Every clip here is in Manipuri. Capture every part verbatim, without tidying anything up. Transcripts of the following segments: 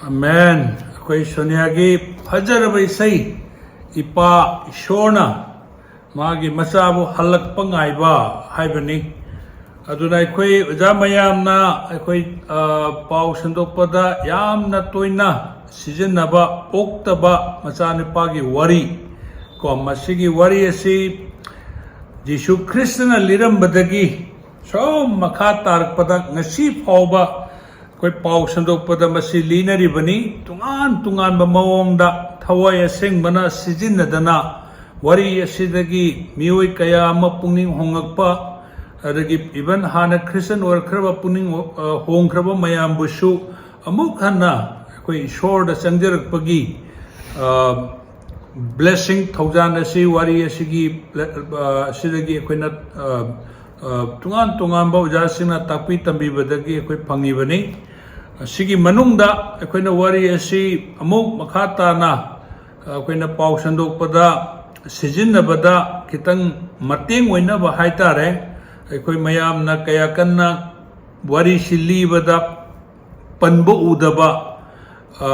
ꯑꯃꯦꯟ꯫ ꯑꯩꯈꯣꯏ ꯁꯣꯅꯤꯌꯥꯒꯤ ꯐꯖꯔꯕ ꯏꯁꯩ, "ꯏꯄꯥ ꯏꯁꯣꯔꯅ ꯃꯥꯒꯤ ꯃꯆꯥꯕꯨ ꯍꯜꯂꯛꯄ ꯉꯥꯏꯕ" ꯍꯥꯏꯕꯅꯤ꯫ ꯑꯗꯨꯅ ꯑꯩꯈꯣꯏ ꯑꯣꯖꯥ ꯃꯌꯥꯝꯅ ꯑꯩꯈꯣꯏ, ꯑ, ꯄꯥꯎ ꯁꯟꯗꯣꯛꯄꯗ ꯌꯥꯝꯅ ꯇꯣꯏꯅ ꯁꯤꯖꯤꯟꯅꯕ, ꯑꯣꯛꯇꯕ ꯃꯆꯥꯅꯨꯄꯥꯒꯤ ꯋꯥꯔꯤ ꯀꯣ, ꯃꯁꯤꯒꯤ ꯋꯥꯔꯤ ꯑꯁꯤ ꯖꯤꯁꯨ ꯈ꯭ꯔꯤꯁꯇꯅ ꯂꯤꯔꯝꯕꯗꯒꯤ ꯁꯨꯝ ꯃꯈꯥ ꯇꯥꯔꯛꯄꯗ ꯉꯁꯤ ꯐꯥꯎꯕ ꯑꯩꯈꯣꯏ ꯄꯥꯎ ꯁꯟꯗꯣꯛꯄꯗ ꯃꯁꯤ ꯂꯤꯅꯔꯤꯕꯅꯤ꯫ ꯇꯣꯉꯥꯟ ꯇꯣꯉꯥꯟꯕ ꯃꯑꯣꯡꯗ ꯊꯋꯥꯏ ꯑꯁꯦꯡꯕꯅ ꯁꯤꯖꯤꯟꯅꯗꯅ ꯋꯥꯔꯤ ꯑꯁꯤꯗꯒꯤ ꯃꯤꯑꯣꯏ ꯀꯌꯥ ꯑꯃ ꯄꯨꯛꯅꯤꯡ ꯍꯣꯡꯂꯛꯄ, ꯑꯗꯒꯤ even ꯍꯥꯟꯅ ꯈ꯭ꯔꯤꯁꯇꯟ ꯑꯣꯏꯔꯛꯈ꯭ꯔꯕ ꯄꯨꯛꯅꯤꯡ, ꯑ, ꯍꯣꯡꯈ꯭ꯔꯕ ꯃꯌꯥꯝꯕꯨꯁꯨ ꯑꯃꯨꯛ ꯍꯟꯅ ꯑꯩꯈꯣꯏ ꯏꯁꯣꯔꯗ ꯆꯪꯖꯔꯛꯄꯒꯤ, ꯑ, blessing, ꯊꯧꯖꯥꯜ ꯑꯁꯤ ꯋꯥꯔꯤ ꯑꯁꯤꯒꯤ, ꯑ, ꯑꯁꯤꯗꯒꯤ ꯑꯩꯈꯣꯏꯅ, ꯑ, ꯑ, ꯇꯣꯉꯥꯟ ꯇꯣꯉꯥꯟꯕ ꯑꯣꯖꯥꯁꯤꯡꯅ ꯇꯥꯛꯄꯤ ꯇꯝꯕꯤꯕꯗꯒꯤ ꯑꯩꯈꯣꯏ ꯐꯪꯉꯤꯕꯅꯤ꯫ ꯑꯁꯤꯒꯤ ꯃꯅꯨꯡꯗ ꯑꯩꯈꯣꯏꯅ ꯋꯥꯔꯤ ꯑꯁꯤ ꯑꯃꯨꯛ ꯃꯈꯥ ꯇꯥꯅ, ꯑ, ꯑꯩꯈꯣꯏꯅ ꯄꯥꯎ ꯁꯟꯗꯣꯛꯄꯗ ꯁꯤꯖꯤꯟꯅꯕꯗ ꯈꯤꯇꯪ ꯃꯇꯦꯡ ꯑꯣꯏꯅꯕ ꯍꯥꯏꯇꯥꯔꯦ, ꯑꯩꯈꯣꯏ ꯃꯌꯥꯝꯅ ꯀꯌꯥ ꯀꯟꯅ ꯋꯥꯔꯤꯁꯤ ꯂꯤꯕꯗ ꯄꯟꯕ ꯎꯗꯕ, ꯑ,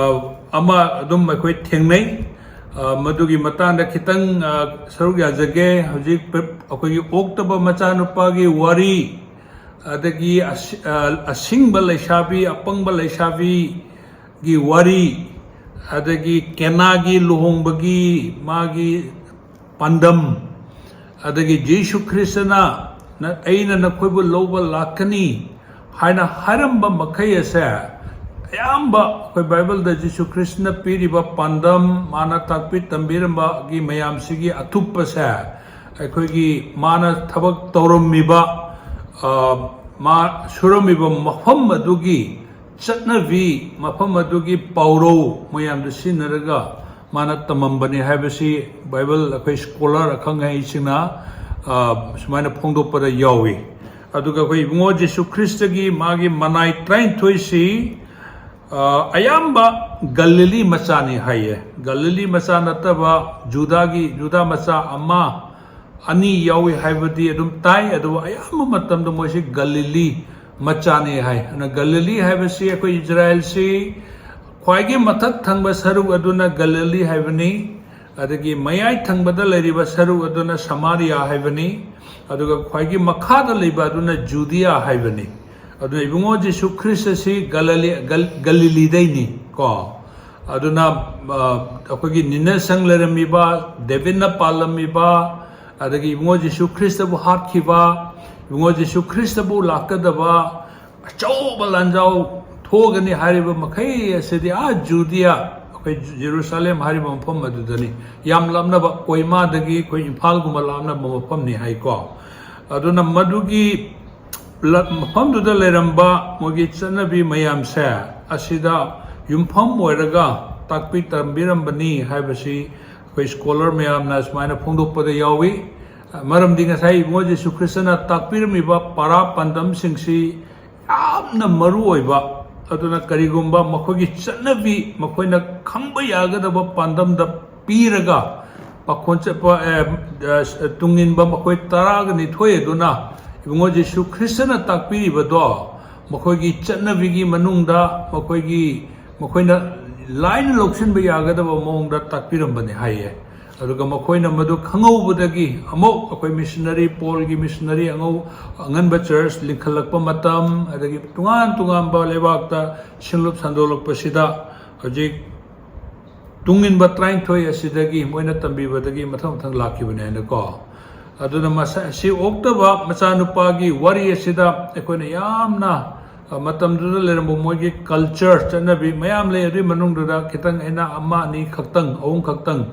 ꯑꯃ ꯑꯗꯨꯝ ꯑꯩꯈꯣꯏ ꯊꯦꯡꯅꯩ꯫ ꯑ, ꯃꯗꯨꯒꯤ ꯃꯇꯥꯡꯗ ꯈꯤꯇꯪ, ꯑ, ꯁꯔꯨꯛ ꯌꯥꯖꯒꯦ꯫ ꯍꯧꯖꯤꯛ ꯄꯦꯞ-, ꯑꯩꯈꯣꯏꯒꯤ ꯑꯣꯛꯇꯕ ꯃꯆꯥꯅꯨꯄꯥꯒꯤ ꯋꯥꯔꯤ, ꯑꯗꯒꯤ ꯑꯁꯤ-, ꯑ, ꯑꯁꯤꯡꯕ ꯂꯩꯁꯥꯕꯤ, ꯑꯄꯪꯕ ꯂꯩꯁꯥꯕꯤꯒꯤ ꯋꯥꯔꯤ, ꯑꯗꯒꯤ ꯀꯦꯅꯥꯒꯤ ꯂꯨꯍꯣꯡꯕꯒꯤ ꯃꯥꯒꯤ ꯄꯥꯟꯗꯝ, ꯑꯗꯒꯤ ꯖꯤꯁꯨ ꯈ꯭ꯔꯤꯁꯇꯅ ꯅ-, "ꯑꯩꯅ ꯅꯈꯣꯏꯕꯨ ꯂꯧꯕ ꯂꯥꯛꯀꯅꯤ" ꯍꯥꯏꯅ ꯍꯥꯏꯔꯝꯕ ꯃꯈꯩ ꯑꯁꯦ, ꯑꯌꯥꯝꯕ ꯑꯩꯈꯣꯏ ꯕꯥꯏꯕꯜꯗ ꯖꯤꯁꯨ ꯈ꯭ꯔꯤꯁꯇꯅ ꯄꯤꯔꯤꯕ ꯄꯥꯟꯗꯝ, ꯃꯥꯅ ꯇꯥꯛꯄꯤ ꯇꯝꯕꯤꯔꯝꯕꯒꯤ ꯃꯌꯥꯝꯁꯤꯒꯤ ꯑꯊꯨꯞꯄꯁꯦ, ꯑꯩꯈꯣꯏꯒꯤ ꯃꯥꯅ ꯊꯕꯛ ꯇꯧꯔꯝꯃꯤꯕ, ꯑ, ꯃꯥ ꯁꯨꯔꯝꯃꯤꯕ ꯃꯐꯝ ꯑꯗꯨꯒꯤ ꯆꯠꯅꯕꯤ, ꯃꯐꯝ ꯑꯗꯨꯒꯤ ꯄꯥꯎꯔꯧ ꯃꯌꯥꯝꯗꯨ ꯁꯤꯖꯤꯟꯅꯔꯒ ꯃꯥꯅ ꯇꯝꯃꯝꯕꯅꯤ ꯍꯥꯏꯕꯁꯤ ꯕꯥꯏꯕꯜ ꯑꯩꯈꯣꯏ ꯁ꯭ꯀꯣꯂꯔ ꯑꯈꯪ ꯑꯍꯩꯁꯤꯡꯅ, ꯑ, ꯁꯨꯃꯥꯏꯅ ꯐꯣꯡꯗꯣꯛꯄꯗ ꯌꯥꯎꯏ꯫ ꯑꯗꯨꯒ ꯑꯩꯈꯣꯏ ꯏꯕꯨꯡꯉꯣ ꯖꯤꯁꯨ ꯈ꯭ꯔꯤꯁꯇꯒꯤ ꯃꯥꯒꯤ ꯃꯅꯥꯏ ꯇꯔꯥꯅꯤꯊꯣꯏꯁꯤ, ꯑ, ꯑꯌꯥꯝꯕ ꯒꯂꯤꯂꯤ ꯃꯆꯥꯅꯤ ꯍꯥꯏꯌꯦ꯫ ꯒꯂꯤꯂꯤ ꯃꯆꯥ ꯅꯠꯇꯕ ꯖꯨꯗꯥꯒꯤ, ꯖꯨꯗꯥ ꯃꯆꯥ ꯑꯃ, ꯑꯅꯤ ꯌꯥꯎꯏ ꯍꯥꯏꯕꯗꯤ ꯑꯗꯨꯝ ꯇꯥꯏ, ꯑꯗꯨꯕꯨ ꯑꯌꯥꯝꯕ ꯃꯇꯝꯗ ꯃꯣꯏꯁꯤ ꯒꯂꯤꯂꯤ ꯃꯆꯥꯅꯤ ꯍꯥꯏ꯫ ꯑꯗꯨꯅ ꯒꯂꯤꯂꯤ ꯍꯥꯏꯕꯁꯤ ꯑꯩꯈꯣꯏ ꯏꯖꯔꯥꯏꯜꯁꯤ ꯈ꯭ꯋꯥꯏꯒꯤ ꯃꯊꯛ ꯊꯪꯕ ꯁꯔꯨꯛ ꯑꯗꯨꯅ ꯒꯂꯤꯂꯤ ꯍꯥꯏꯕꯅꯤ, ꯑꯗꯒꯤ ꯃꯌꯥꯏ ꯊꯪꯕꯗ ꯂꯩꯔꯤꯕ ꯁꯔꯨꯛ ꯑꯗꯨꯅ ꯁꯃꯥꯔꯤꯌꯥ ꯍꯥꯏꯕꯅꯤ, ꯑꯗꯨꯒ ꯈ꯭ꯋꯥꯏꯒꯤ ꯃꯈꯥꯗ ꯂꯩꯕ ꯑꯗꯨꯅ ꯖꯨꯗꯤꯌꯥ ꯍꯥꯏꯕꯅꯤ꯫ ꯑꯗꯨꯅ ꯏꯕꯨꯡꯉꯣ ꯖꯤꯁꯨ ꯈ꯭ꯔꯤꯁ ꯑꯁꯤ ꯒꯂꯤꯂꯤ-, ꯒꯜ-, ꯒꯂꯤꯂꯤꯗꯩꯅꯤ ꯀꯣ꯫ ꯑꯗꯨꯅ, ꯑ, ꯑꯩꯈꯣꯏꯒꯤ ꯅꯤꯅꯁꯪ ꯂꯩꯔꯝꯃꯤꯕ, ꯗꯦꯕꯤꯠꯅ ꯄꯥꯜꯂꯝꯃꯤꯕ, ꯑꯗꯒꯤ ꯏꯕꯨꯡꯉꯣ ꯖꯤꯁꯨ ꯈ꯭ꯔꯤꯁꯇꯕꯨ ꯍꯥꯠꯈꯤꯕ, ꯏꯕꯨꯡꯉꯣ ꯖꯤꯁꯨ ꯈ꯭ꯔꯤꯁꯇꯕꯨ ꯂꯥꯛꯀꯗꯕ ꯑꯆꯧꯕ ꯂꯥꯟꯖꯥꯎ ꯊꯣꯛꯒꯅꯤ ꯍꯥꯏꯔꯤꯕ ꯃꯈꯩ ꯑꯁꯤꯗꯤ ꯑꯥ ꯖꯨꯗꯤꯌꯥ, ꯑꯩꯈꯣꯏ ꯖꯦꯔꯨꯁꯥꯂꯦꯝ ꯍꯥꯏꯔꯤꯕ ꯃꯐꯝ ꯑꯗꯨꯗꯅꯤ꯫ ꯌꯥꯝ ꯂꯥꯞꯅꯕ, ꯀꯣꯏꯃꯥꯗꯒꯤ ꯑꯩꯈꯣꯏ ꯏꯝꯐꯥꯜꯒꯨꯝꯕ ꯂꯥꯞꯅꯕ ꯃꯐꯝꯅꯤ ꯍꯥꯏꯀꯣ꯫ ꯑꯗꯨꯅ ꯃꯗꯨꯒꯤ ꯂ-, ꯃꯐꯝꯗꯨꯗ ꯂꯩꯔꯝꯕ ꯃꯣꯏꯒꯤ ꯆꯠꯅꯕꯤ ꯃꯌꯥꯝꯁꯦ ꯑꯁꯤꯗ ꯌꯨꯝꯐꯝ ꯑꯣꯏꯔꯒ ꯇꯥꯛꯄꯤ ꯇꯝꯕꯤꯔꯝꯕꯅꯤ ꯍꯥꯏꯕꯁꯤ ꯑꯩꯈꯣꯏ ꯁ꯭ꯀꯣꯂꯔ ꯃꯌꯥꯝꯅ ꯁꯨꯃꯥꯏꯅ ꯐꯣꯡꯗꯣꯛꯄꯗ ꯌꯥꯎꯏ꯫ ꯃꯔꯝꯗꯤ ꯉꯁꯥꯏ ꯏꯕꯨꯡꯉꯣ ꯖꯤꯁꯨ ꯈ꯭ꯔꯤꯁꯇꯅ ꯇꯥꯛꯄꯤꯔꯝꯃꯤꯕ ꯄꯔꯥ ꯄꯥꯟꯗꯝꯁꯤꯡꯁꯤ ꯌꯥꯝꯅ ꯃꯔꯨ ꯑꯣꯏꯕ, ꯑꯗꯨꯅ ꯀꯔꯤꯒꯨꯝꯕ ꯃꯈꯣꯏꯒꯤ ꯆꯠꯅꯕꯤ ꯃꯈꯣꯏꯅ ꯈꯪꯕ ꯌꯥꯒꯗꯕ ꯄꯥꯟꯗꯝꯗ ꯄꯤꯔꯒ ꯄꯥꯈꯣꯟ ꯆꯠꯄ, ꯑꯦ, ꯑ, ꯇꯨꯡꯏꯟꯕ ꯃꯈꯣꯏ ꯇꯔꯥꯒ ꯅꯤꯊꯣꯏ ꯑꯗꯨꯅ ꯏꯕꯨꯡꯉꯣ ꯖꯤꯁꯨ ꯈ꯭ꯔꯤꯁꯇꯅ ꯇꯥꯛꯄꯤꯔꯤꯕꯗꯣ ꯃꯈꯣꯏꯒꯤ ꯆꯠꯅꯕꯤꯒꯤ ꯃꯅꯨꯡꯗ ꯃꯈꯣꯏꯒꯤ, ꯃꯈꯣꯏꯅ ꯂꯥꯏꯅ ꯂꯧꯁꯤꯟꯕ ꯌꯥꯒꯗꯕ ꯃꯑꯣꯡꯗ ꯇꯥꯛꯄꯤꯔꯝꯕꯅꯤ ꯍꯥꯏꯌꯦ꯫ ꯑꯗꯨꯒ ꯃꯈꯣꯏꯅ ꯃꯗꯨ ꯈꯪꯍꯧꯕꯗꯒꯤ ꯑꯃꯨꯛ ꯑꯩꯈꯣꯏ ꯃꯤꯁꯅꯔꯤ, ꯄꯣꯜꯒꯤ ꯃꯤꯁꯅꯔꯤ ꯑꯉꯧ-, ꯑꯉꯟꯕ ꯆꯔꯆ ꯂꯤꯡꯈꯠꯂꯛꯄ ꯃꯇꯝ, ꯑꯗꯒꯤ ꯇꯣꯉꯥꯟ ꯇꯣꯉꯥꯟꯕ ꯂꯩꯕꯥꯛꯇ ꯁꯤꯡꯂꯨꯞ ꯁꯟꯗꯣꯛꯂꯛꯄꯁꯤꯗ ꯍꯧꯖꯤꯛ ꯇꯨꯡꯏꯟꯕ ꯇꯔꯥꯅꯤꯊꯣꯏ ꯑꯁꯤꯗꯒꯤ ꯃꯣꯏꯅ ꯇꯝꯕꯤꯕꯗꯒꯤ ꯃꯊꯪ ꯃꯊꯪ ꯂꯥꯛꯈꯤꯕꯅꯦ ꯍꯥꯏꯅꯀꯣ꯫ ꯑꯗꯨꯅ ꯃꯁꯥ-, ꯁꯤ ꯑꯣꯛꯇꯕ ꯃꯆꯥꯅꯨꯄꯥꯒꯤ ꯋꯥꯔꯤ ꯑꯁꯤꯗ ꯑꯩꯈꯣꯏꯅ ꯌꯥꯝꯅ, ꯑ, ꯃꯇꯝꯗꯨꯗ ꯂꯩꯔꯝꯕ ꯃꯣꯏꯒꯤ ꯀꯜꯆꯔ, ꯆꯠꯅꯕꯤ ꯃꯌꯥꯝ ꯂꯩ꯫ ꯑꯗꯨꯒꯤ ꯃꯅꯨꯡꯗꯨꯗ ꯈꯤꯇꯪ ꯑꯩꯅ ꯑꯃ ꯑꯅꯤ ꯈꯛꯇꯪ, ꯑꯍꯨꯝ ꯈꯛꯇꯪ,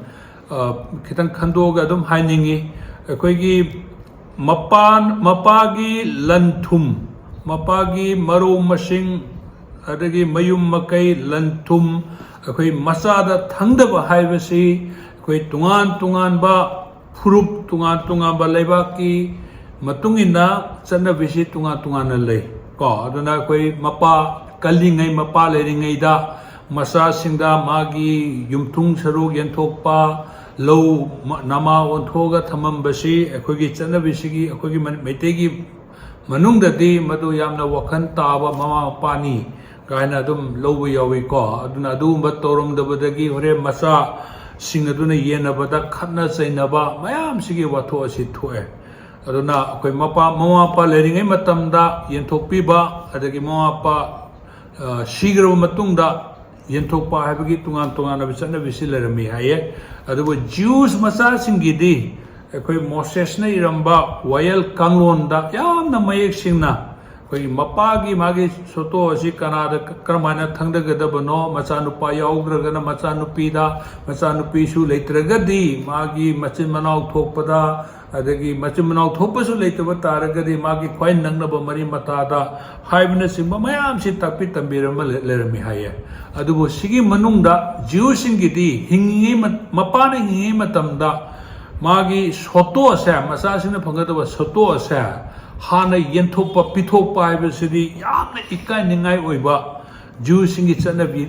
ꯑ, ꯈꯤꯇꯪ ꯈꯟꯗꯣꯛꯑꯒ ꯑꯗꯨꯝ ꯍꯥꯏꯅꯤꯡꯉꯤ꯫ ꯑꯩꯈꯣꯏꯒꯤ ꯃꯄꯥꯟ-, ꯃꯄꯥꯒꯤ ꯂꯟ-ꯊꯨꯝ, ꯃꯄꯥꯒꯤ ꯃꯔꯧ ꯃꯁꯤꯡ, ꯑꯗꯒꯤ ꯃꯌꯨꯝ ꯃꯀꯩ, ꯂꯟ-ꯊꯨꯝ, ꯑꯩꯈꯣꯏ ꯃꯆꯥꯗ ꯊꯪꯗꯕ ꯍꯥꯏꯕꯁꯤ ꯑꯩꯈꯣꯏ ꯇꯣꯉꯥꯟ ꯇꯣꯉꯥꯟꯕ ꯐꯨꯔꯨꯞ, ꯇꯣꯉꯥꯟ ꯇꯣꯉꯥꯟꯕ ꯂꯩꯕꯥꯛꯀꯤ ꯃꯇꯨꯡ ꯏꯟꯅ ꯆꯠꯅꯕꯤꯁꯤ ꯇꯣꯉꯥꯟ ꯇꯣꯉꯥꯟꯅ ꯂꯩ ꯀꯣ꯫ ꯑꯗꯨꯅ ꯑꯩꯈꯣꯏ ꯃꯄꯥ ꯀꯜꯂꯤꯉꯩ, ꯃꯄꯥ ꯂꯩꯔꯤꯉꯩꯗ ꯃꯆꯥꯁꯤꯡꯗ ꯃꯥꯒꯤ ꯌꯨꯝꯊꯨꯡ ꯁꯔꯨꯛ ꯌꯦꯟꯊꯣꯛꯄ, ꯂꯧ ꯃ-, ꯅꯃꯥ ꯑꯣꯟꯊꯣꯛꯑꯒ ꯊꯝꯃꯝꯕꯁꯤ ꯑꯩꯈꯣꯏꯒꯤ ꯆꯠꯅꯕꯤꯁꯤꯒꯤ, ꯑꯩꯈꯣꯏꯒꯤ ꯃ-, ꯃꯩꯇꯩꯒꯤ ꯃꯅꯨꯡꯗꯗꯤ ꯃꯗꯨ ꯌꯥꯝꯅ ꯋꯥꯈꯜ ꯇꯥꯕ ꯃꯃꯥ ꯃꯄꯥꯅꯤ ꯀꯥꯏꯅ ꯑꯗꯨꯝ ꯂꯧꯕ ꯌꯥꯎꯏꯀꯣ꯫ ꯑꯗꯨꯅ ꯑꯗꯨꯒꯨꯝꯕ ꯇꯧꯔꯝꯗꯕꯗꯒꯤ ꯍꯣꯔꯦꯟ ꯃꯆꯥꯁꯤꯡ ꯑꯗꯨꯅ ꯌꯦꯟꯅꯕꯗ ꯈꯠꯅ ꯆꯩꯅꯕ ꯃꯌꯥꯝꯁꯤꯒꯤ ꯋꯥꯊꯣꯛ ꯑꯁꯤ ꯊꯣꯛꯑꯦ꯫ ꯑꯗꯨꯅ ꯑꯩꯈꯣꯏ ꯃꯄꯥ, ꯃꯃꯥ ꯃꯄꯥ ꯂꯩꯔꯤꯉꯩ ꯃꯇꯝꯗ ꯌꯦꯟꯊꯣꯛꯄꯤꯕ, ꯑꯗꯒꯤ ꯃꯃꯥ ꯃꯄꯥ, ꯑ, ꯁꯤꯈ꯭ꯔꯕ ꯃꯇꯨꯡꯗ ꯌꯦꯟꯊꯣꯛꯄ ꯍꯥꯏꯕꯒꯤ ꯇꯣꯉꯥꯟ ꯇꯣꯉꯥꯟꯕ ꯆꯠꯅꯕꯤꯁꯤ ꯂꯩꯔꯝꯃꯤ ꯍꯥꯏꯌꯦ꯫ ꯑꯗꯨꯕꯨ ꯖ꯭ꯌꯨꯁ ꯃꯆꯥꯁꯤꯡꯒꯤꯗꯤ ꯑꯩꯈꯣꯏ ꯃꯣꯁꯦꯁꯅ ꯏꯔꯝꯕ ꯋꯥꯌꯦꯜ ꯀꯥꯡꯂꯣꯟꯗ ꯌꯥꯝꯅ ꯃꯌꯦꯛ ꯁꯦꯡꯅ ꯑꯩꯈꯣꯏꯒꯤ ꯃꯄꯥꯒꯤ ꯃꯥꯒꯤ ꯁꯣꯇꯣ ꯑꯁꯤ ꯀꯅꯥꯗ ꯀꯔꯝꯍꯥꯏꯅ ꯊꯪꯗꯒꯗꯕꯅꯣ, ꯃꯆꯥꯅꯨꯄꯥ ꯌꯥꯎꯗ꯭ꯔꯒꯅ ꯃꯆꯥꯅꯨꯄꯤꯗ, ꯃꯆꯥꯅꯨꯄꯤꯁꯨ ꯂꯩꯇ꯭ꯔꯒꯗꯤ ꯃꯥꯒꯤ ꯃꯆꯤꯟ ꯃꯅꯥꯎ ꯊꯣꯛꯄꯗ, ꯑꯗꯒꯤ ꯃꯆꯤꯟ ꯃꯅꯥꯎ ꯊꯣꯛꯄꯁꯨ ꯂꯩꯇꯕ ꯇꯥꯔꯒꯗꯤ ꯃꯥꯒꯤ ꯈ꯭ꯋꯥꯏ ꯅꯛꯅꯕ ꯃꯔꯤ ꯃꯇꯥꯗ ꯍꯥꯏꯕꯅꯆꯤꯡꯕ ꯃꯌꯥꯝꯁꯤ ꯇꯥꯛꯄꯤ ꯇꯝꯕꯤꯔꯝꯕ ꯂꯩ-, ꯂꯩꯔꯝꯃꯤ ꯍꯥꯏꯌꯦ꯫ ꯑꯗꯨꯕꯨ ꯁꯤꯒꯤ ꯃꯅꯨꯡꯗ ꯖ꯭ꯌꯨꯁꯤꯡꯒꯤꯗꯤ ꯍꯤꯡꯉꯤꯉꯩ ꯃ-, ꯃꯄꯥꯅ ꯍꯤꯡꯉꯤꯉꯩ ꯃꯇꯝꯗ ꯃꯥꯒꯤ ꯁꯣꯇꯣ ꯑꯁꯦ, ꯃꯆꯥꯁꯤꯡꯅ ꯐꯪꯒꯗꯕ ꯁꯣꯇꯣ ꯑꯁꯦ ꯍꯥꯟꯅ ꯌꯦꯟꯊꯣꯛꯄ, ꯄꯤꯊꯣꯛꯄ ꯍꯥꯏꯕꯁꯤꯗꯤ ꯌꯥꯝꯅ ꯏꯀꯥꯏꯅꯤꯡꯉꯥꯏ ꯑꯣꯏꯕ ꯖ꯭ꯌꯨꯁꯤꯡꯒꯤ ꯆꯠꯅꯕꯤ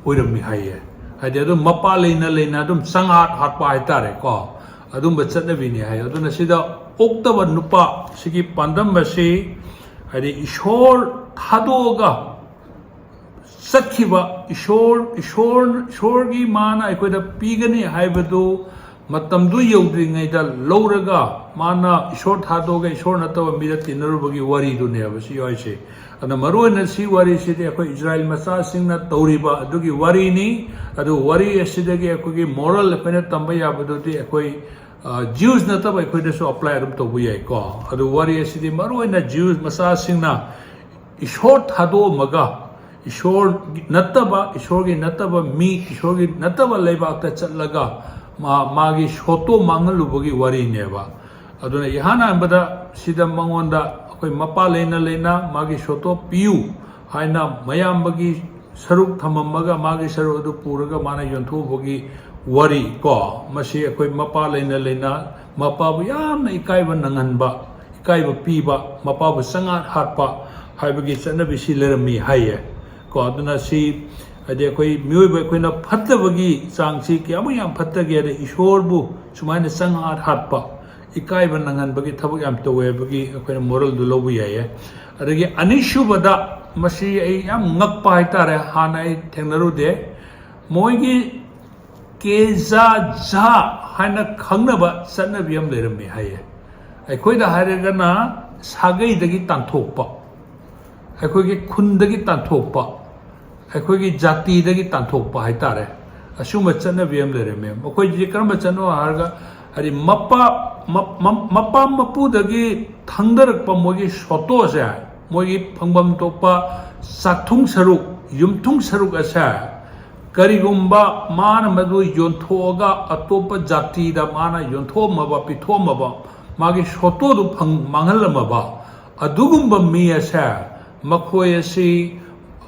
ꯑꯣꯏꯔꯝꯃꯤ ꯍꯥꯏꯌꯦ꯫ ꯍꯥꯏꯗꯤ ꯑꯗꯨꯝ ꯃꯄꯥ ꯂꯩꯅ ꯂꯩꯅ ꯑꯗꯨꯝ ꯆꯪꯍꯥꯠ ꯍꯥꯠꯄ ꯍꯥꯏꯇꯥꯔꯦꯀꯣ, ꯑꯗꯨꯝꯕ ꯆꯠꯅꯕꯤꯅꯤ ꯍꯥꯏ꯫ ꯑꯗꯨꯅ ꯁꯤꯗ ꯑꯣꯛꯇꯕ ꯅꯨꯄꯥ ꯁꯤꯒꯤ ꯄꯥꯟꯗꯝ ꯑꯁꯤ, ꯍꯥꯏꯗꯤ ꯏꯁꯣꯔ ꯊꯥꯗꯣꯛꯑꯒ ꯆꯠꯈꯤꯕ, ꯏꯁꯣꯔ, ꯏꯁꯣꯔ, ꯏꯁꯣꯔꯒꯤ ꯃꯥꯅ ꯑꯩꯈꯣꯏꯗ ꯄꯤꯒꯅꯤ ꯍꯥꯏꯕꯗꯨ ꯃꯇꯝꯗꯨ ꯌꯧꯗ꯭ꯔꯤꯉꯩꯗ ꯂꯧꯔꯒ ꯃꯥꯅ ꯏꯁꯣꯔ ꯊꯥꯗꯣꯛꯑꯒ ꯏꯁꯣꯔ ꯅꯠꯇꯕ ꯃꯤꯗ ꯇꯤꯟꯅꯔꯨꯕꯒꯤ ꯋꯥꯔꯤꯗꯨꯅꯦꯕ ꯁꯤ ꯍꯥꯏꯁꯦ꯫ ꯑꯗ ꯃꯔꯨꯑꯣꯏꯅ ꯁꯤ ꯋꯥꯔꯤꯁꯤꯗꯤ ꯑꯩꯈꯣꯏ ꯏꯖꯔꯥꯏꯜ ꯃꯆꯥꯁꯤꯡꯅ ꯇꯧꯔꯤꯕ ꯑꯗꯨꯒꯤ ꯋꯥꯔꯤꯅꯤ꯫ ꯑꯗꯨ ꯋꯥꯔꯤ ꯑꯁꯤꯗꯒꯤ ꯑꯩꯈꯣꯏꯒꯤ moral ꯑꯩꯈꯣꯏꯅ ꯇꯝꯕ ꯌꯥꯕꯗꯨꯗꯤ ꯑꯩꯈꯣꯏ, ꯑ, ꯖ꯭ꯌꯨꯁ ꯅꯠꯇꯕ ꯑꯩꯈꯣꯏꯗꯁꯨ apply ꯑꯗꯨꯝ ꯇꯧꯕ ꯌꯥꯏꯀꯣ꯫ ꯑꯗꯨ ꯋꯥꯔꯤ ꯑꯁꯤꯗꯤ ꯃꯔꯨꯑꯣꯏꯅ ꯖ꯭ꯌꯨꯁ ꯃꯆꯥꯁꯤꯡꯅ ꯏꯁꯣꯔ ꯊꯥꯗꯣꯛꯑꯝꯃꯒ, ꯏꯁꯣꯔ ꯅꯠꯇꯕ, ꯏꯁꯣꯔꯒꯤ ꯅꯠꯇꯕ ꯃꯤ, ꯏꯁꯣꯔꯒꯤ ꯅꯠꯇꯕ ꯂꯩꯕꯥꯛꯇ ꯆꯠꯂꯒ ꯃꯥ-, ꯃꯥꯒꯤ ꯁꯣꯇꯣ ꯃꯥꯡꯍꯜꯂꯨꯕꯒꯤ ꯋꯥꯔꯤꯅꯦꯕ꯫ ꯑꯗꯨꯅ ꯏꯍꯥꯟ ꯍꯥꯟꯕꯗ ꯁꯤꯗ ꯃꯉꯣꯟꯗ ꯑꯩꯈꯣꯏ ꯃꯄꯥ ꯂꯩꯅ ꯂꯩꯅ ꯃꯥꯒꯤ ꯁꯣꯇꯣ ꯄꯤꯌꯨ ꯍꯥꯏꯅ ꯃꯌꯥꯝꯕꯒꯤ ꯁꯔꯨꯛ ꯊꯝꯃꯝꯃꯒ ꯃꯥꯒꯤ ꯁꯔꯨꯛ ꯑꯗꯨ ꯄꯨꯔꯒ ꯃꯥꯅ ꯌꯣꯟꯊꯣꯛꯎꯕꯒꯤ ꯋꯥꯔꯤ ꯀꯣ, ꯃꯁꯤ ꯑꯩꯈꯣꯏ ꯃꯄꯥ ꯂꯩꯅ ꯂꯩꯅ ꯃꯄꯥꯕꯨ ꯌꯥꯝꯅ ꯏꯀꯥꯏꯕ ꯅꯪꯍꯟꯕ, ꯏꯀꯥꯏꯕ ꯄꯤꯕ, ꯃꯄꯥꯕꯨ ꯆꯪꯍꯥꯠ ꯍꯥꯠꯄ ꯍꯥꯏꯕꯒꯤ ꯆꯠꯅꯕꯤꯁꯤ ꯂꯩꯔꯝꯃꯤ ꯍꯥꯏꯌꯦ ꯀꯣ꯫ ꯑꯗꯨꯅ ꯁꯤ, ꯍꯥꯏꯗꯤ ꯑꯩꯈꯣꯏ ꯃꯤꯑꯣꯏꯕ ꯑꯩꯈꯣꯏꯅ ꯐꯠꯇꯕꯒꯤ ꯆꯥꯡꯁꯤ ꯀꯌꯥꯃꯨꯛ ꯌꯥꯝ ꯐꯠꯇꯒꯦ ꯍꯥꯏꯗꯤ ꯏꯁꯣꯔꯕꯨ ꯁꯨꯃꯥꯏꯅ ꯆꯪꯍꯥꯠ ꯍꯥꯠꯄ, ꯏꯀꯥꯏꯕ ꯅꯪꯍꯟꯕꯒꯤ ꯊꯕꯛ ꯌꯥꯝ ꯇꯧꯋꯦ ꯍꯥꯏꯕꯒꯤ ꯑꯩꯈꯣꯏꯅ ꯃꯣꯔꯦꯜꯗꯨ ꯂꯧꯕ ꯌꯥꯏꯌꯦ꯫ ꯑꯗꯒꯤ ꯑꯅꯤꯁꯨꯕꯗ, ꯃꯁꯤ ꯑꯩ ꯌꯥꯝ ꯉꯛꯄ ꯍꯥꯏꯇꯥꯔꯦ, ꯍꯥꯟꯅ ꯑꯩ ꯊꯦꯡꯅꯔꯨꯗꯦ꯫ ꯃꯣꯏꯒꯤ ꯀꯦꯖꯥ ꯖꯥ ꯍꯥꯏꯅ ꯈꯪꯅꯕ ꯆꯠꯅꯕꯤ ꯑꯃ ꯂꯩꯔꯝꯃꯤ ꯍꯥꯏꯌꯦ꯫ ꯑꯩꯈꯣꯏꯗ ꯍꯥꯏꯔꯒꯅ ꯁꯥꯒꯩꯗꯒꯤ ꯇꯥꯟꯊꯣꯛꯄ, ꯑꯩꯈꯣꯏꯒꯤ ꯈꯨꯟꯗꯒꯤ ꯇꯥꯟꯊꯣꯛꯄ, ꯑꯩꯈꯣꯏꯒꯤ ꯖꯥꯇꯤꯗꯒꯤ ꯇꯥꯟꯊꯣꯛꯄ ꯍꯥꯏꯇꯥꯔꯦ꯫ ꯑꯁꯤꯒꯨꯝꯕ ꯆꯠꯅꯕꯤ ꯑꯃ ꯂꯩꯔꯝꯃꯦ꯫ ꯃꯈꯣꯏꯁꯤ ꯀꯔꯝꯕ ꯆꯠꯅꯕ ꯍꯥꯏꯔꯒ, ꯍꯥꯏꯗꯤ ꯃꯄꯥ, ꯃ-, ꯃ-, ꯃꯄꯥ ꯃꯄꯨꯗꯒꯤ ꯊꯪꯗꯔꯛꯄ ꯃꯣꯏꯒꯤ ꯁꯣꯇꯣꯁꯦ, ꯃꯣꯏꯒꯤ ꯐꯪꯐꯝ ꯊꯣꯛꯄ ꯆꯥꯛꯊꯨꯡ ꯁꯔꯨꯛ, ꯌꯨꯝꯊꯨꯡ ꯁꯔꯨꯛ ꯑꯁꯦ ꯀꯔꯤꯒꯨꯝꯕ ꯃꯥꯅ ꯃꯗꯨ ꯌꯣꯟꯊꯣꯛꯑꯒ ꯑꯇꯣꯞꯄ ꯖꯥꯇꯤꯗ ꯃꯥꯅ ꯌꯣꯟꯊꯣꯛꯑꯝꯃꯕ, ꯄꯤꯊꯣꯛꯑꯝꯃꯕ, ꯃꯥꯒꯤ ꯁꯣꯇꯣꯗꯨ ꯐꯪ-, ꯃꯥꯡꯍꯜꯂꯝꯃꯕ, ꯑꯗꯨꯒꯨꯝꯕ ꯃꯤ ꯑꯁꯦ ꯃꯈꯣꯏ ꯑꯁꯤ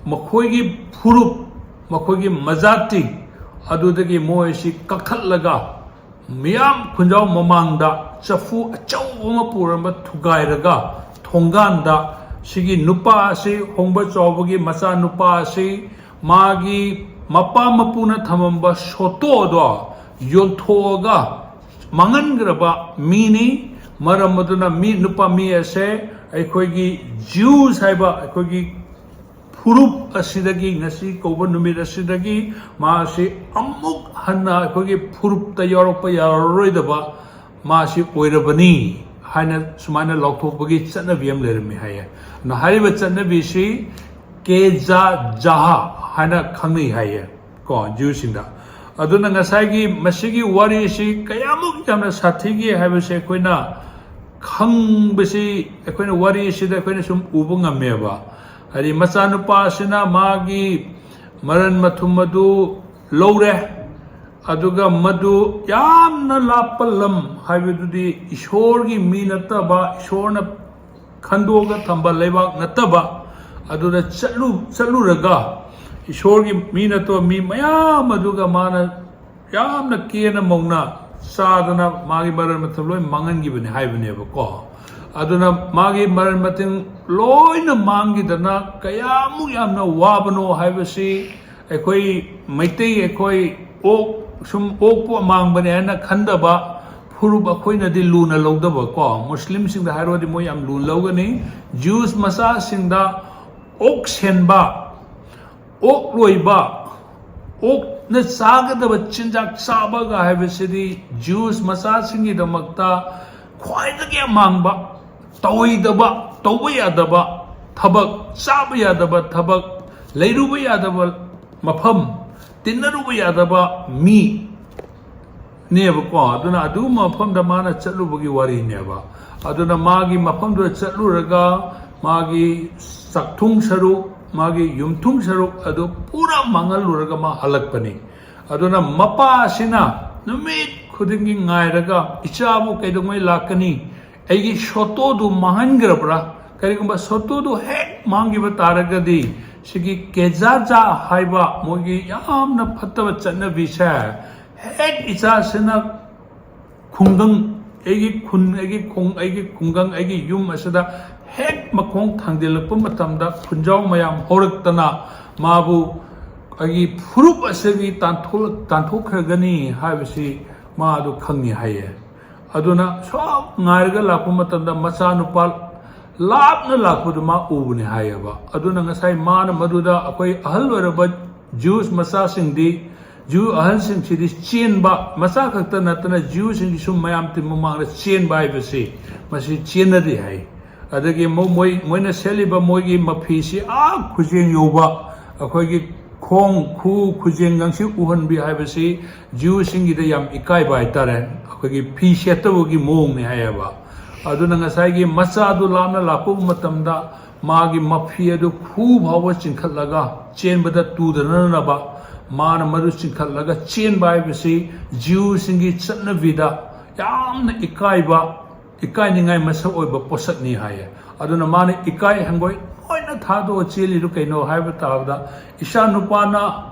ꯃꯈꯣꯏꯒꯤ ꯐꯨꯔꯨꯞ, ꯃꯈꯣꯏꯒꯤ ꯃꯖꯥꯇꯤ ꯑꯗꯨꯗꯒꯤ ꯃꯣꯏ ꯑꯁꯤ ꯀꯛꯊꯠꯂꯒ ꯃꯤꯌꯥꯝ ꯈꯨꯟꯖꯥꯎ ꯃꯃꯥꯡꯗ ꯆꯐꯨ ꯑꯆꯧꯕ ꯑꯃ ꯄꯨꯔꯝꯕ ꯊꯨꯒꯥꯏꯔꯒ ꯊꯣꯡꯒꯥꯟꯗ ꯁꯤꯒꯤ ꯅꯨꯄꯥ ꯑꯁꯤ, ꯍꯣꯡꯕ ꯆꯥꯎꯕꯒꯤ ꯃꯆꯥ ꯅꯨꯄꯥ ꯑꯁꯤ, ꯃꯥꯒꯤ ꯃꯄꯥ ꯃꯄꯨꯅ ꯊꯝꯃꯝꯕ ꯁꯣꯇꯣꯗꯣ ꯌꯣꯟꯊꯣꯛꯑꯒ ꯃꯥꯡꯍꯟꯈ꯭ꯔꯕ ꯃꯤꯅꯤ꯫ ꯃꯔꯝ ꯑꯗꯨꯅ ꯃꯤ, ꯅꯨꯄꯥ ꯃꯤ ꯑꯁꯦ ꯑꯩꯈꯣꯏꯒꯤ Jews ꯍꯥꯏꯕ ꯑꯩꯈꯣꯏꯒꯤ ꯐꯨꯔꯨꯞ ꯑꯁꯤꯗꯒꯤ, ꯉꯁꯤ ꯀꯧꯕ ꯅꯨꯃꯤꯠ ꯑꯁꯤꯗꯒꯤ ꯃꯥꯁꯤ ꯑꯃꯨꯛ ꯍꯟꯅ ꯑꯩꯈꯣꯏꯒꯤ ꯐꯨꯔꯨꯞꯇ ꯌꯥꯎꯔꯛꯄ ꯌꯥꯔꯔꯣꯏꯗꯕ ꯃꯥꯁꯤ ꯑꯣꯏꯔꯕꯅꯤ ꯍꯥꯏꯅ ꯁꯨꯃꯥꯏꯅ ꯂꯥꯎꯊꯣꯛꯄꯒꯤ ꯆꯠꯅꯕꯤ ꯑꯃ ꯂꯩꯔꯝꯃꯤ ꯍꯥꯏꯌꯦ꯫ ꯑꯗꯨꯅ ꯍꯥꯏꯔꯤꯕ ꯆꯠꯅꯕꯤꯁꯤ ꯀꯦꯖꯥ ꯖꯥꯍꯥ ꯍꯥꯏꯅ ꯈꯪꯅꯩ ꯍꯥꯏꯌꯦ ꯀꯣ, Jewꯁꯤꯡꯗ꯫ ꯑꯗꯨꯅ ꯉꯁꯥꯏꯒꯤ ꯃꯁꯤꯒꯤ ꯋꯥꯔꯤꯁꯤ ꯀꯌꯥꯃꯨꯛ ꯌꯥꯝꯅ ꯁꯥꯊꯤꯒꯦ ꯍꯥꯏꯕꯁꯦ ꯑꯩꯈꯣꯏꯅ ꯈꯪꯕꯁꯤ, ꯑꯩꯈꯣꯏꯅ ꯋꯥꯔꯤꯁꯤꯗ ꯑꯩꯈꯣꯏꯅ ꯁꯨꯝ ꯎꯕ ꯉꯝꯃꯦꯕ꯫ ꯍꯥꯏꯗꯤ ꯃꯆꯥꯅꯨꯄꯥꯁꯤꯅ ꯃꯥꯒꯤ ꯃꯔꯟ ꯃꯊꯨꯝ ꯑꯗꯨ ꯂꯧꯔꯦ, ꯑꯗꯨꯒ ꯃꯗꯨ ꯌꯥꯝꯅ ꯂꯥꯞꯄ ꯂꯝ, ꯍꯥꯏꯕꯗꯨꯗꯤ ꯏꯁꯣꯔꯒꯤ ꯃꯤ ꯅꯠꯇꯕ, ꯏꯁꯣꯔꯅ ꯈꯟꯗꯣꯛꯑꯒ ꯊꯝꯕ ꯂꯩꯕꯥꯛ ꯅꯠꯇꯕ, ꯑꯗꯨꯗ ꯆꯠꯂꯨ-, ꯆꯠꯂꯨꯔꯒ ꯏꯁꯣꯔꯒꯤ ꯃꯤ ꯅꯠꯇꯕ ꯃꯤ ꯃꯌꯥꯝ ꯑꯗꯨꯒ ꯃꯥꯅ ꯌꯥꯝꯅ ꯀꯦꯅ ꯃꯧꯅ ꯆꯥꯗꯅ ꯃꯥꯒꯤ ꯃꯔꯟ ꯃꯊꯨꯝ ꯂꯣꯏ ꯃꯥꯡꯍꯟꯈꯤꯕꯅꯤ ꯍꯥꯏꯕꯅꯦꯕꯀꯣ꯫ ꯑꯗꯨꯅ ꯃꯥꯒꯤ ꯃꯔꯟ ꯃꯊꯨꯝ ꯂꯣꯏꯅ ꯃꯥꯡꯈꯤꯗꯅ ꯀꯌꯥꯃꯨꯛ ꯌꯥꯝꯅ ꯋꯥꯕꯅꯣ ꯍꯥꯏꯕꯁꯤ ꯑꯩꯈꯣꯏ ꯃꯩꯇꯩ, ꯑꯩꯈꯣꯏ ꯑꯣꯛ, ꯁꯨꯝ ꯑꯣꯛꯄꯨ ꯑꯃꯥꯡꯕꯅꯦ ꯍꯥꯏꯅ ꯈꯟꯗꯕ, ꯐꯨꯔꯨꯞ ꯑꯩꯈꯣꯏꯅꯗꯤ ꯂꯨꯅ ꯂꯧꯗꯕ ꯀꯣ, ꯃꯨꯁꯂꯤꯝꯁꯤꯡꯗ ꯍꯥꯏꯔꯨꯔꯗꯤ ꯃꯣꯏ ꯌꯥꯝ ꯂꯨꯅ ꯂꯧꯒꯅꯤ꯫ ꯖ꯭ꯌꯨꯁ ꯃꯆꯥꯁꯤꯡꯗ ꯑꯣꯛ ꯁꯦꯟꯕ, ꯑꯣꯛ ꯂꯣꯏꯕ, ꯑꯣꯛꯅ ꯆꯥꯒꯗꯕ ꯆꯤꯟꯖꯥꯛ ꯆꯥꯕꯒ ꯍꯥꯏꯕꯁꯤꯗꯤ ꯖ꯭ꯌꯨꯁ ꯃꯆꯥꯁꯤꯡꯒꯤꯗꯃꯛꯇ ꯈ꯭ꯋꯥꯏꯗꯒꯤ ꯑꯃꯥꯡꯕ, ꯇꯧꯔꯣꯏꯗꯕ, ꯇꯧꯕ ꯌꯥꯗꯕ ꯊꯕꯛ, ꯆꯥꯕ ꯌꯥꯗꯕ ꯊꯕꯛ, ꯂꯩꯔꯨꯕ ꯌꯥꯗꯕ ꯃꯐꯝ, ꯇꯤꯟꯅꯔꯨꯕ ꯌꯥꯗꯕ ꯃꯤ ꯅꯦꯕꯀꯣ꯫ ꯑꯗꯨꯅ ꯑꯗꯨꯒꯨꯝꯕ ꯃꯐꯝꯗ ꯃꯥꯅ ꯆꯠꯂꯨꯕꯒꯤ ꯋꯥꯔꯤꯅꯦꯕ꯫ ꯑꯗꯨꯅ ꯃꯥꯒꯤ ꯃꯐꯝꯗꯨꯗ ꯆꯠꯂꯨꯔꯒ ꯃꯥꯒꯤ ꯆꯥꯛꯊꯨꯡ ꯁꯔꯨꯛ, ꯃꯥꯒꯤ ꯌꯨꯝꯊꯨꯡ ꯁꯔꯨꯛ ꯑꯗꯨ ꯄꯨꯔꯥ ꯃꯥꯡꯍꯜꯂꯨꯔꯒ ꯃꯥ ꯍꯜꯂꯛꯄꯅꯤ꯫ ꯑꯗꯨꯅ ꯃꯄꯥ ꯑꯁꯤꯅ ꯅꯨꯃꯤꯠ ꯈꯨꯗꯤꯡꯒꯤ ꯉꯥꯏꯔꯒ, "ꯏꯆꯥꯕꯨ ꯀꯩꯗꯧꯉꯩ ꯂꯥꯛꯀꯅꯤ? ꯑꯩꯒꯤ ꯁꯣꯇꯣꯗꯨ ꯃꯥꯡꯍꯟꯈ꯭ꯔꯕ꯭ꯔꯥ?" ꯀꯔꯤꯒꯨꯝꯕ ꯁꯣꯇꯣꯗꯨ ꯍꯦꯛ ꯃꯥꯡꯈꯤꯕ ꯇꯥꯔꯒꯗꯤ, ꯁꯤꯒꯤ ꯀꯦꯖꯥꯖꯥ ꯍꯥꯏꯕ ꯃꯣꯏꯒꯤ ꯌꯥꯝꯅ ꯐꯠꯇꯕ ꯆꯠꯅꯕꯤꯁꯦ ꯍꯦꯛ ꯏꯆꯥꯁꯤꯅ ꯈꯨꯡꯒꯪ, ꯑꯩꯒꯤ ꯈꯨꯟ, ꯑꯩꯒꯤ ꯈꯣꯡ-, ꯑꯩꯒꯤ ꯈꯨꯡꯒꯪ, ꯑꯩꯒꯤ ꯌꯨꯝ ꯑꯁꯤꯗ ꯍꯦꯛ ꯃꯈꯣꯡ ꯊꯥꯡꯖꯤꯜꯂꯛꯄ ꯃꯇꯝꯗ, ꯈꯨꯟꯖꯥꯎ ꯃꯌꯥꯝ ꯍꯧꯔꯛꯇꯅ ꯃꯥꯕꯨ ꯑꯩꯒꯤ ꯐꯨꯔꯨꯞ ꯑꯁꯤꯒꯤ ꯇꯥꯟꯊꯣꯛ-, ꯇꯥꯟꯊꯣꯛꯈ꯭ꯔꯒꯅꯤ ꯍꯥꯏꯕꯁꯤ ꯃꯥ ꯑꯗꯨ ꯈꯪꯉꯤ ꯍꯥꯏꯌꯦ꯫ ꯑꯗꯨꯅ ꯁꯨꯝ ꯉꯥꯏꯔꯒ ꯂꯥꯛꯄ ꯃꯇꯝꯗ ꯃꯆꯥꯅꯨꯄꯥ ꯂꯥꯞꯅ ꯂꯥꯛꯄꯗꯨ ꯃꯥ ꯎꯕꯅꯤ ꯍꯥꯏꯌꯦꯕ꯫ ꯑꯗꯨꯅ ꯉꯁꯥꯏ ꯃꯥꯅ ꯃꯗꯨꯗ ꯑꯩꯈꯣꯏ ꯑꯍꯜ ꯑꯣꯏꯔꯕ ꯖ꯭ꯌꯨꯁ ꯃꯆꯥꯁꯤꯡꯗꯤ, ꯖ꯭ꯌꯨ ꯑꯍꯜꯁꯤꯡꯁꯤꯗꯤ ꯆꯦꯟꯕ, ꯃꯆꯥ ꯈꯛꯇ ꯅꯠꯇꯅ ꯖ꯭ꯌꯨꯁꯤꯡꯁꯤꯁꯨ ꯃꯌꯥꯝ ꯇꯤꯟ ꯃꯃꯥꯡꯗ ꯆꯦꯟꯕ ꯍꯥꯏꯕꯁꯤ, ꯃꯁꯤ ꯆꯦꯟꯅꯗꯦ ꯍꯥꯏ꯫ ꯑꯗꯒꯤ ꯃꯣ-, ꯃꯣꯏ, ꯃꯣꯏꯅ ꯁꯦꯠꯂꯤꯕ ꯃꯣꯏꯒꯤ ꯃꯐꯤꯁꯤ ꯑꯥ ꯈꯨꯖꯦꯡ ꯌꯧꯕ, ꯑꯩꯈꯣꯏꯒꯤ ꯈꯣꯡ, ꯈꯨ, ꯈꯨꯖꯦꯡꯒꯁꯤ ꯎꯍꯟꯕꯤ ꯍꯥꯏꯕꯁꯤ ꯖ꯭ꯌꯨꯁꯤꯡꯒꯤꯗ ꯌꯥꯝ ꯏꯀꯥꯏꯕ ꯍꯥꯏꯇꯥꯔꯦ, ꯑꯩꯈꯣꯏꯒꯤ ꯐꯤ ꯁꯦꯠꯇꯕꯒꯤ ꯃꯑꯣꯡꯅꯤ ꯍꯥꯏꯌꯦꯕ꯫ ꯑꯗꯨꯅ ꯉꯁꯥꯏꯒꯤ ꯃꯆꯥꯗꯨ ꯂꯥꯞꯅ ꯂꯥꯛꯄ ꯃꯇꯝꯗ ꯃꯥꯒꯤ ꯃꯐꯤ ꯑꯗꯨ ꯈꯨ ꯐꯥꯎꯕ ꯆꯤꯡꯈꯠꯂꯒ ꯆꯦꯟꯕꯗ ꯇꯨꯗꯅꯅꯕ ꯃꯥꯅ ꯃꯗꯨ ꯆꯤꯡꯈꯠꯂꯒ ꯆꯦꯟꯕ ꯍꯥꯏꯕꯁꯤ ꯖ꯭ꯌꯨꯁꯤꯡꯒꯤ ꯆꯠꯅꯕꯤꯗ ꯌꯥꯝꯅ ꯏꯀꯥꯏꯕ, ꯏꯀꯥꯏꯅꯤꯡꯉꯥꯏ ꯃꯁꯛ ꯑꯣꯏꯕ ꯄꯣꯠꯁꯛꯅꯤ ꯍꯥꯏꯌꯦ꯫ ꯑꯗꯨꯅ ꯃꯥꯅ ꯏꯀꯥꯏ ꯍꯪꯒꯣꯏ ꯂꯣꯏꯅ ꯊꯥꯗꯣꯛꯑ ꯆꯦꯜꯂꯤꯗꯨ ꯀꯩꯅꯣ ꯍꯥꯏꯕ ꯇꯥꯕꯗ, ꯏꯆꯥ ꯅꯨꯄꯥꯅ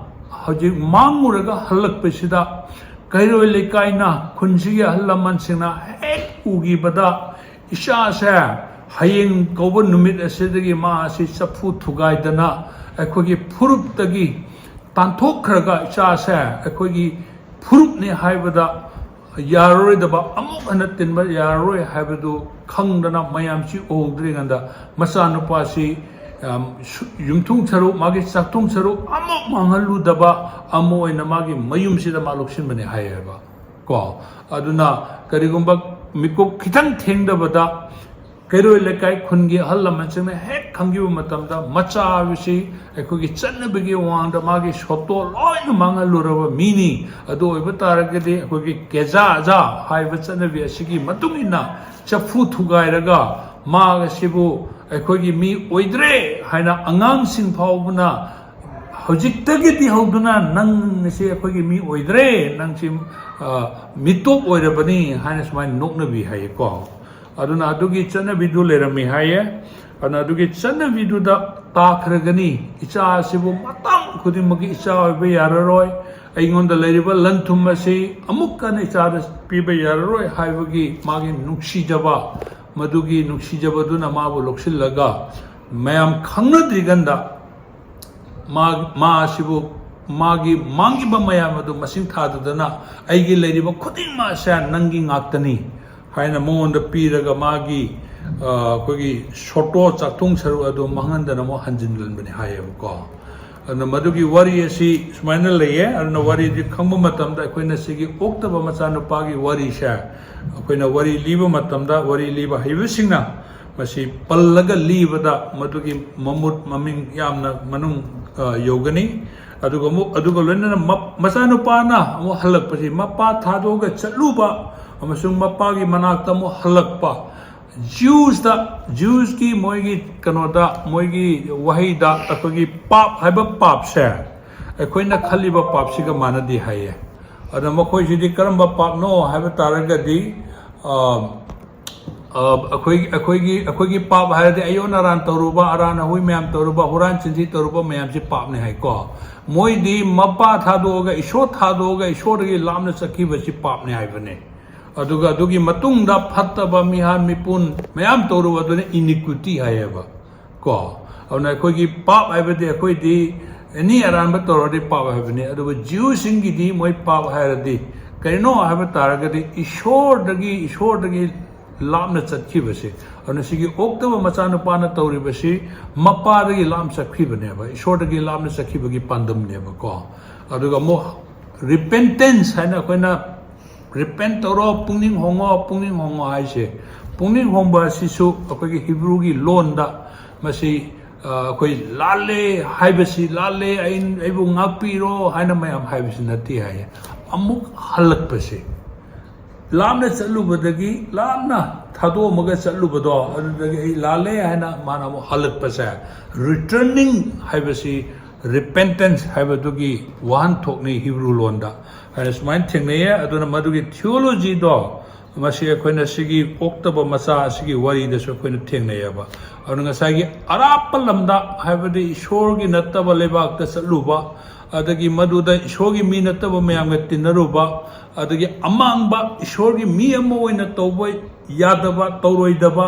ꯍꯧꯖꯤꯛ ꯃꯥꯡꯉꯨꯔꯒ ꯍꯜꯂꯛꯄꯁꯤꯗ, ꯀꯩꯔꯣꯏ ꯂꯩꯀꯥꯏꯅ, ꯈꯨꯟꯁꯤꯒꯤ ꯑꯍꯜ ꯂꯃꯟꯁꯤꯡꯅ ꯍꯦꯛ ꯎꯈꯤꯕꯗ, ꯏꯆꯥꯁꯦ ꯍꯌꯦꯡ ꯀꯧꯕ ꯅꯨꯃꯤꯠ ꯑꯁꯤꯗꯒꯤ ꯃꯥ ꯑꯁꯤ ꯆꯐꯨ ꯊꯨꯒꯥꯏꯗꯅ ꯑꯩꯈꯣꯏꯒꯤ ꯐꯨꯔꯨꯞꯇꯒꯤ ꯇꯥꯟꯊꯣꯛꯈ꯭ꯔꯒ, ꯏꯆꯥꯁꯦ ꯑꯩꯈꯣꯏꯒꯤ ꯐꯨꯔꯨꯞꯅꯤ ꯍꯥꯏꯕꯗ ꯌꯥꯔꯔꯣꯏꯗꯕ, ꯑꯃꯨꯛ ꯍꯟꯅ ꯇꯤꯟꯕ ꯌꯥꯔꯔꯣꯏ ꯍꯥꯏꯕꯗꯨ ꯈꯪꯗꯅ ꯃꯌꯥꯝꯁꯤ ꯎꯍꯧꯗ꯭ꯔꯤꯉꯩꯗ ꯃꯆꯥꯅꯨꯄꯥꯁꯤ, ꯌꯥꯝ ꯁꯨ-, ꯌꯨꯝꯊꯨꯡ ꯁꯔꯨꯛ, ꯃꯥꯒꯤ ꯆꯥꯛꯊꯨꯡ ꯁꯔꯨꯛ ꯑꯃꯨꯛ ꯃꯥꯡꯍꯜꯂꯨꯗꯕ ꯑꯃ ꯑꯣꯏꯅ ꯃꯥꯒꯤ ꯃꯌꯨꯝꯁꯤꯗ ꯃꯥ ꯂꯧꯁꯤꯟꯕꯅꯦ ꯍꯥꯏꯌꯦꯕ ꯀꯣ꯫ ꯑꯗꯨꯅ ꯀꯔꯤꯒꯨꯝꯕ ꯃꯤꯀꯨꯞ ꯈꯤꯇꯪ ꯊꯦꯡꯗꯕꯗ ꯀꯩꯔꯣꯏ ꯂꯩꯀꯥꯏ ꯈꯨꯟꯒꯤ ꯑꯍꯜ ꯂꯃꯟꯁꯤꯡꯅ ꯍꯦꯛ ꯈꯪꯈꯤꯕ ꯃꯇꯝꯗ, ꯃꯆꯥ ꯍꯥꯏꯕꯁꯤ ꯑꯩꯈꯣꯏꯒꯤ ꯆꯠꯅꯕꯤꯒꯤ ꯋꯥꯡꯗ ꯃꯥꯒꯤ ꯁꯣꯇꯣ ꯂꯣꯏꯅ ꯃꯥꯡꯍꯜꯂꯨꯔꯕ ꯃꯤꯅꯤ꯫ ꯑꯗꯨ ꯑꯣꯏꯕ ꯇꯥꯔꯒꯗꯤ ꯑꯩꯈꯣꯏꯒꯤ ꯀꯦꯖꯥ ꯑꯖꯥ ꯍꯥꯏꯕ ꯆꯠꯅꯕꯤ ꯑꯁꯤꯒꯤ ꯃꯇꯨꯡ ꯏꯟꯅ ꯆꯐꯨ ꯊꯨꯒꯥꯏꯔꯒ ꯃꯥ ꯑꯁꯤꯕꯨ ꯑꯩꯈꯣꯏꯒꯤ ꯃꯤ ꯑꯣꯏꯗ꯭ꯔꯦ ꯍꯥꯏꯅ ꯑꯉꯥꯡꯁꯤꯡ ꯐꯥꯎꯕꯅ ꯍꯧꯖꯤꯛꯇꯒꯤꯗꯤ ꯍꯧꯗꯨꯅ ꯅꯪ ꯑꯁꯤ ꯑꯩꯈꯣꯏꯒꯤ ꯃꯤ ꯑꯣꯏꯗ꯭ꯔꯦ, ꯅꯪꯁꯤ, ꯑ, ꯃꯤꯇꯣꯞ ꯑꯣꯏꯔꯕꯅꯤ ꯍꯥꯏꯅ ꯁꯨꯃꯥꯏꯅ ꯅꯣꯛꯅꯕꯤ ꯍꯥꯏꯌꯦꯀꯣ꯫ ꯑꯗꯨꯅ ꯑꯗꯨꯒꯤ ꯆꯠꯅꯕꯤꯗꯨ ꯂꯩꯔꯝꯃꯤ ꯍꯥꯏꯌꯦ꯫ ꯑꯗꯨꯅ ꯑꯗꯨꯒꯤ ꯆꯠꯅꯕꯤꯗꯨꯗ ꯇꯥꯈ꯭ꯔꯒꯅꯤ, ꯏꯆꯥ ꯑꯁꯤꯕꯨ ꯃꯇꯝ ꯈꯨꯗꯤꯡꯃꯛꯀꯤ ꯏꯆꯥ ꯑꯣꯏꯕ ꯌꯥꯔꯔꯣꯏ, ꯑꯩꯉꯣꯟꯗ ꯂꯩꯔꯤꯕ ꯂꯟ ꯊꯨꯝ ꯑꯁꯤ ꯑꯃꯨꯛ ꯍꯟꯅ ꯏꯆꯥꯗ ꯄꯤꯕ ꯌꯥꯔꯔꯣꯏ ꯍꯥꯏꯕꯒꯤ ꯃꯥꯒꯤ ꯅꯨꯡꯁꯤꯖꯕ, ꯃꯗꯨꯒꯤ ꯅꯨꯡꯁꯤꯖꯕꯗꯨꯅ ꯃꯥꯕꯨ ꯂꯧꯁꯤꯜꯂꯒ ꯃꯌꯥꯝ ꯈꯪꯅꯗ꯭ꯔꯤꯀꯥꯟꯗ ꯃꯥ, ꯃꯥ ꯑꯁꯤꯕꯨ ꯃꯥꯒꯤ ꯃꯥꯡꯈꯤꯕ ꯃꯌꯥꯝ ꯑꯗꯨ ꯃꯁꯤꯡ ꯊꯥꯗꯗꯅ, "ꯑꯩꯒꯤ ꯂꯩꯔꯤꯕ ꯈꯨꯗꯤꯡꯃꯛ ꯑꯁꯦ ꯅꯪꯒꯤ ꯉꯥꯛꯇꯅꯤ" ꯍꯥꯏꯅ ꯃꯉꯣꯟꯗ ꯄꯤꯔꯒ ꯃꯥꯒꯤ, ꯑ, ꯑꯩꯈꯣꯏꯒꯤ ꯁꯣꯇꯣ ꯆꯥꯛꯊꯨꯡ ꯁꯔꯨꯛ ꯑꯗꯨ ꯃꯥꯡꯍꯟꯗꯅ ꯑꯃꯨꯛ ꯍꯟꯖꯤꯟꯒꯟꯕꯅꯤ ꯍꯥꯏꯌꯦꯕꯀꯣ꯫ ꯑꯗꯨꯅ ꯃꯗꯨꯒꯤ ꯋꯥꯔꯤ ꯑꯁꯤ ꯁꯨꯃꯥꯏꯅ ꯂꯩꯌꯦ꯫ ꯑꯗꯨꯅ ꯋꯥꯔꯤꯗꯤ ꯈꯪꯕ ꯃꯇꯝꯗ ꯑꯩꯈꯣꯏꯅ ꯁꯤꯒꯤ ꯑꯣꯛꯇꯕ ꯃꯆꯥꯅꯨꯄꯥꯒꯤ ꯋꯥꯔꯤꯁꯦ ꯑꯩꯈꯣꯏꯅ ꯋꯥꯔꯤ ꯂꯤꯕ ꯃꯇꯝꯗ ꯋꯥꯔꯤ ꯂꯤꯕ ꯍꯩꯕꯁꯤꯡꯅ ꯃꯁꯤ ꯄꯜꯂꯒ ꯂꯤꯕꯗ ꯃꯗꯨꯒꯤ ꯃꯃꯨꯠ ꯃꯃꯤꯡ ꯌꯥꯝꯅ ꯃꯅꯨꯡ, ꯑ, ꯌꯧꯒꯅꯤ꯫ ꯑꯗꯨꯒ ꯑꯃꯨꯛ, ꯑꯗꯨꯒ ꯂꯣꯏꯅꯅ ꯃ-, ꯃꯆꯥꯅꯨꯄꯥꯅ ꯑꯃꯨꯛ ꯍꯜꯂꯛꯄꯁꯤ, ꯃꯄꯥ ꯊꯥꯗꯣꯛꯑꯒ ꯆꯠꯂꯨꯕ ꯑꯃꯁꯨꯡ ꯃꯄꯥꯒꯤ ꯃꯅꯥꯛꯇ ꯑꯃꯨꯛ ꯍꯜꯂꯛꯄ, ꯖ꯭ꯌꯨꯁꯇ, ꯖ꯭ꯌꯨꯁꯀꯤ ꯃꯣꯏꯒꯤ ꯀꯩꯅꯣꯗ, ꯃꯣꯏꯒꯤ ꯋꯥꯍꯩꯗ ꯑꯩꯈꯣꯏꯒꯤ ꯄꯥꯞ ꯍꯥꯏꯕ ꯄꯥꯞꯁꯦ ꯑꯩꯈꯣꯏꯅ ꯈꯜꯂꯤꯕ ꯄꯥꯞꯁꯤꯒ ꯃꯥꯟꯅꯗꯦ ꯍꯥꯏꯌꯦ꯫ ꯑꯗ ꯃꯈꯣꯏꯁꯤꯗꯤ ꯀꯔꯝꯕ ꯄꯥꯞꯅꯣ ꯍꯥꯏꯕ ꯇꯥꯔꯒꯗꯤ, ꯑ, ꯑ, ꯑꯩꯈꯣꯏ, ꯑꯩꯈꯣꯏꯒꯤ, ꯑꯩꯈꯣꯏꯒꯤ ꯄꯥꯞ ꯍꯥꯏꯔꯗꯤ ꯑꯌꯣꯟ ꯑꯔꯥꯟ ꯇꯧꯔꯨꯕ, ꯑꯔꯥꯟ ꯑꯍꯣꯏ ꯃꯌꯥꯝ ꯇꯧꯔꯨꯕ, ꯍꯨꯔꯥꯟ ꯆꯤꯟꯊꯤ ꯇꯧꯔꯨꯕ ꯃꯌꯥꯝꯁꯤ ꯄꯥꯞꯅꯤ ꯍꯥꯏꯀꯣ꯫ ꯃꯣꯏꯗꯤ ꯃꯄꯥ ꯊꯥꯗꯣꯛꯑꯒ, ꯏꯁꯣꯔ ꯊꯥꯗꯣꯛꯑꯒ, ꯏꯁꯣꯔꯗꯒꯤ ꯂꯥꯞꯅ ꯆꯠꯈꯤꯕꯁꯤ ꯄꯥꯞꯅꯤ ꯍꯥꯏꯕꯅꯤ꯫ ꯑꯗꯨꯒ ꯑꯗꯨꯒꯤ ꯃꯇꯨꯡꯗ ꯐꯠꯇꯕ ꯃꯤꯍꯥꯟ ꯃꯤꯄꯨꯟ ꯃꯌꯥꯝ ꯇꯧꯔꯨꯕ, ꯑꯗꯨꯅ iniquity ꯍꯥꯏꯌꯦꯕ ꯀꯣ꯫ ꯑꯗꯨꯅ ꯑꯩꯈꯣꯏꯒꯤ ꯄꯥꯞ ꯍꯥꯏꯕꯗꯤ ꯑꯩꯈꯣꯏꯗꯤ ꯑꯦꯅꯤ ꯑꯔꯥꯟꯕ ꯇꯧꯔꯗꯤ ꯄꯥꯞ ꯍꯥꯏꯕꯅꯤ꯫ ꯑꯗꯨꯕꯨ ꯖ꯭ꯌꯨꯁꯤꯡꯒꯤꯗꯤ ꯃꯣꯏ ꯄꯥꯞ ꯍꯥꯏꯔꯗꯤ ꯀꯔꯤꯅꯣ ꯍꯥꯏꯕ ꯇꯥꯔꯒꯗꯤ, ꯏꯁꯣꯔꯗꯒꯤ ꯏꯁꯣꯔꯗꯒꯤ ꯂꯥꯞꯅ ꯆꯠꯈꯤꯕꯁꯦ꯫ ꯑꯗꯨꯅ ꯁꯤꯒꯤ ꯑꯣꯛꯇꯕ ꯃꯆꯥꯅꯨꯄꯥꯅ ꯇꯧꯔꯤꯕꯁꯤ ꯃꯄꯥꯗꯒꯤ ꯂꯥꯞꯅ ꯆꯠꯈꯤꯕꯅꯦꯕ, ꯏꯁꯣꯔꯗꯒꯤ ꯂꯥꯞꯅ ꯆꯠꯈꯤꯕꯒꯤ ꯄꯥꯟꯗꯝꯅꯦꯕꯀꯣ꯫ ꯑꯗꯨꯒ ꯑꯃꯨꯛ repentance ꯍꯥꯏꯅ ꯑꯩꯈꯣꯏꯅ repent ꯇꯧꯔꯣ, ꯄꯨꯛꯅꯤꯡ ꯍꯣꯡꯉꯣ, ꯄꯨꯛꯅꯤꯡ ꯍꯣꯡꯉꯣ ꯍꯥꯏꯁꯦ, ꯄꯨꯛꯅꯤꯡ ꯍꯣꯡꯕ ꯑꯁꯤꯁꯨ ꯑꯩꯈꯣꯏꯒꯤ ꯍꯤꯕ꯭ꯔꯨꯒꯤ ꯂꯣꯟꯗ ꯃꯁꯤ ꯑ, ꯑꯩꯈꯣꯏ ꯂꯥꯜꯂꯦ ꯍꯥꯏꯕꯁꯤ, ꯂꯥꯜꯂꯦ, ꯑꯩ, ꯑꯩꯕꯨ ꯉꯥꯛꯄꯤꯔꯣ ꯍꯥꯏꯅ ꯃꯌꯥꯝ ꯍꯥꯏꯕꯁꯤ ꯅꯠꯇꯦ ꯍꯥꯏꯌꯦ꯫ ꯑꯃꯨꯛ ꯍꯜꯂꯛꯄꯁꯦ, ꯂꯥꯞꯅ ꯆꯠꯂꯨꯕꯗꯒꯤ, ꯂꯥꯞꯅ ꯊꯥꯗꯣꯛꯑꯝꯃꯒ ꯆꯠꯂꯨꯕꯗꯣ, ꯑꯗꯨꯗꯒꯤ ꯑꯩ ꯂꯥꯜꯂꯦ ꯍꯥꯏꯅ ꯃꯥꯅ ꯑꯃꯨꯛ ꯍꯜꯂꯛꯄꯁꯦ, returning ꯍꯥꯏꯕꯁꯤ repentance ꯍꯥꯏꯕꯗꯨꯒꯤ ꯋꯥꯍꯟꯊꯣꯛꯅꯤ ꯍꯤꯕ꯭ꯔꯨ ꯂꯣꯟꯗ꯫ ꯑꯗꯨꯅ ꯁꯨꯃꯥꯏꯅ ꯊꯦꯡꯅꯩꯌꯦ꯫ ꯑꯗꯨꯅ ꯃꯗꯨꯒꯤ theologyꯗꯣ ꯃꯁꯤ ꯑꯩꯈꯣꯏꯅ ꯁꯤꯒꯤ ꯑꯣꯛꯇꯕ ꯃꯆꯥ ꯑꯁꯤꯒꯤ ꯋꯥꯔꯤꯗꯁꯨ ꯑꯩꯈꯣꯏꯅ ꯊꯦꯡꯅꯩꯌꯦꯕ꯫ ꯑꯗꯨꯅ ꯉꯁꯥꯏꯒꯤ ꯑꯔꯥꯞꯄ ꯂꯝꯗ, ꯍꯥꯏꯕꯗꯤ ꯏꯁꯣꯔꯒꯤ ꯅꯠꯇꯕ ꯂꯩꯕꯥꯛꯇ ꯆꯠꯂꯨꯕ, ꯑꯗꯒꯤ ꯃꯗꯨꯗ ꯏꯁꯣꯔꯒꯤ ꯃꯤ ꯅꯠꯇꯕ ꯃꯌꯥꯝꯒ ꯇꯤꯟꯅꯔꯨꯕ, ꯑꯗꯒꯤ ꯑꯃꯥꯡꯕ, ꯏꯁꯣꯔꯒꯤ ꯃꯤ ꯑꯃ ꯑꯣꯏꯅ ꯇꯧꯕ ꯌꯥꯗꯕ, ꯇꯧꯔꯣꯏꯗꯕ,